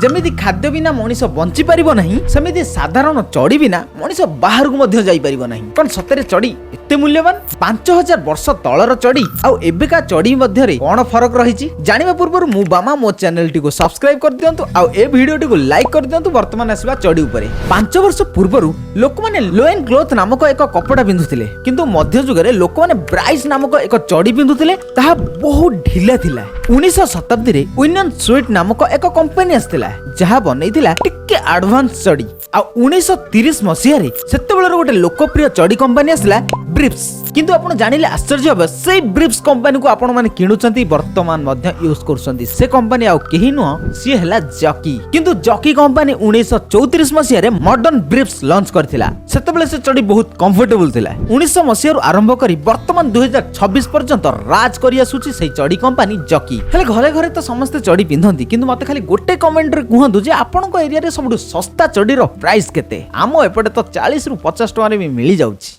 ଯେମିତି ଖାଦ୍ୟ ବିନା ମଣିଷ ବଞ୍ଚି ପାରିବ ନାହିଁ, ସେମିତି ସାଧାରଣ ଚଡ଼ି ବିନା ମଣିଷ ବାହାରକୁ ମଧ୍ୟ ଯାଇପାରିବ ନାହିଁ। କଣ ସତରେ ଚଡ଼ି ଏତେ ମୂଲ୍ୟବାନ? 5000 ବର୍ଷ ତଳର ଚଡ଼ି ଆଉ ଏବେକା ଚଡ଼ି ମଧ୍ୟରେ କଣ ଫରକ ରହିଛି, ଜାଣିବା ପୂର୍ବରୁ ମୁଁ ବାମା, ମୋ ଚ୍ୟାନେଲଟିକୁ ସବସ୍କ୍ରାଇବ କରିଦିଅନ୍ତୁ ଆଉ ଏ ଭିଡିଓଟିକୁ ଲାଇକ୍ କରିଦିଅନ୍ତୁ। ବର୍ତ୍ତମାନ ଆସିବା ଚଡ଼ି ଉପରେ। 5 ବର୍ଷ ପୂର୍ବରୁ ଲୋକମାନେ ଲୋଏନ୍ କ୍ଲୋଥ୍ ନାମକ ଏକ କପଡ଼ା ପିନ୍ଧୁଥିଲେ, କିନ୍ତୁ ମଧ୍ୟଯୁଗରେ ଲୋକମାନେ ବ୍ରାଇସ୍ ନାମକ ଏକ ଚଡ଼ି ପିନ୍ଧୁଥିଲେ। ତାହା ବହୁତ ଢିଲା ଥିଲା। 19ଶ ଶତାବ୍ଦୀରେ ୟୁନିୟନ ସୁଇଟ୍ ନାମକ ଏକ କମ୍ପାନୀ ଆସିଥିଲା, ଯାହା ବନେଇଥିଲା ଟିକେ ଆଡଭାନ୍ସ ଚଡ଼ି। ଆଉ 1930 ମସିହାରେ ସେତେବେଳର ଗୋଟେ ଲୋକପ୍ରିୟ ଚଡ଼ି କମ୍ପାନୀ ଆସିଲା, ବ୍ରିପ୍ସ। କିନ୍ତୁ ଆପଣ ଜାଣିଲେ ଆଶ୍ଚର୍ଯ୍ୟ ହେବେ, ସେଇ ବ୍ରିପ୍ସ କମ୍ପାନୀକୁ ଆପଣମାନେ କିଣୁଛନ୍ତି, ବର୍ତ୍ତମାନ ମଧ୍ୟ ୟୁଜ୍ କରୁଛନ୍ତି। ସେ କମ୍ପାନୀ ଆଉ କେହି ନୁହଁ, ସିଏ ହେଲା ଜକି। କିନ୍ତୁ ଜକି କମ୍ପାନୀ 1934 ମସିହାରେ ମଡର୍ନ ବ୍ରିପ୍ସ ଲଞ୍ଚ କରିଥିଲା। ସେତେବେଳେ ସେ ଚଡ଼ି ବହୁତ କମ୍ଫର୍ଟେବଲ ଥିଲା। 19 ମସିହାରୁ ଆରମ୍ଭ କରି ବର୍ତ୍ତମାନ 2026 ପର୍ଯ୍ୟନ୍ତ ରାଜ କରି ଆସୁଛି ସେଇ ଚଡ଼ି କମ୍ପାନୀ ଜକି। ହେଲେ ଘରେ ଘରେ ତ ସମସ୍ତେ ଚଡ଼ି ପିନ୍ଧନ୍ତି, କିନ୍ତୁ ମତେ ଖାଲି ଗୋଟେ କମେଣ୍ଟରେ କୁହନ୍ତୁ ଯେ ଆପଣଙ୍କ ଏରିଆରେ ସବୁଠୁ ଶସ୍ତା ଚଡ଼ିର ପ୍ରାଇସ୍ କେତେ? ଆମ ଏପଟେ ତ 40ରୁ 50 ଟଙ୍କାରେ ବି ମିଳିଯାଉଛି।